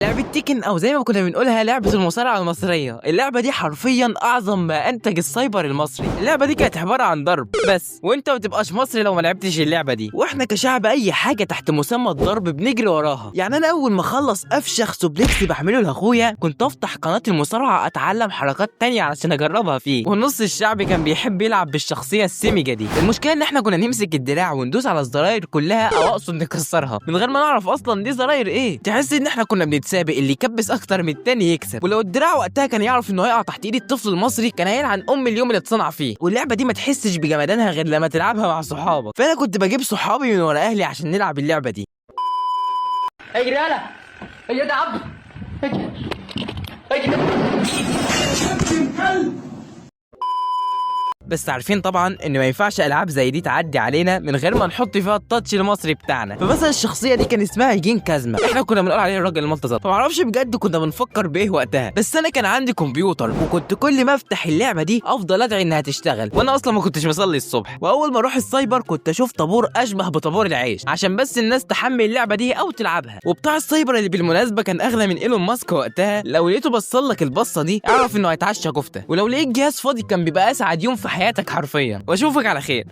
لعبة Tekken، او زي ما كنا بنقولها لعبة المصارعة المصرية. اللعبة دي حرفيا اعظم ما انتج السايبر المصري. اللعبة دي كانت عبارة عن ضرب بس، وانت ما تبقاش مصري لو ما لعبتش اللعبة دي. واحنا كشعب اي حاجة تحت مسمى الضرب بنجري وراها. يعني انا اول ما اخلص افشخ suplex بعمله لاخويا كنت افتح قناة المصارعة اتعلم حركات تانية علشان اجربها فيه. ونص الشعب كان بيحب يلعب بالشخصية السمجة دي. المشكلة ان احنا كنا نمسك الدراع وندوس على الزراير كلها، او اقصد نكسرها، من غير ما نعرف اصلا دي زراير ايه. تحس ان احنا كنا بنتسابق، اللي يكبس اكتر من التاني يكسب. ولو الدراع وقتها كان يعرف انه هيقع تحت ايد الطفل المصري كان هيلعن ام اليوم اللي اتصنع فيه. واللعبة دي ما تحسش بجمدانها غير لما تلعبها مع صحابك، فانا كنت بجيب صحابي من ورا اهلي عشان نلعب اللعبة دي. اجري يلا، اجري يا عبد، اجري اجري. بس عارفين طبعا ان ما ينفعش العاب زي دي تعدي علينا من غير ما نحط فيها ال touch المصري بتاعنا. فمثلا الشخصية دي كان اسمها جين كازما، احنا كنا بنقول عليه الراجل الملتزم. فمعرفش بجد كنا بنفكر بايه وقتها، بس انا كان عندي كمبيوتر وكنت كل ما افتح اللعبة دي افضل ادعي انها تشتغل، وانا اصلا ما كنتش مصلي الصبح. واول ما اروح السايبر كنت اشوف طابور اشبه بطابور العيش عشان بس الناس تحمل اللعبة دي او تلعبها. وبتاع السايبر اللي بالمناسبة كان اغنى من ايلون ماسك وقتها، لو لقيته بصلك البصه دي اعرف انه هيتعشى كفته. ولو لقيت جهاز فاضي كان بيبقى اسعد يوم في حياتك حرفيا. واشوفك على خير.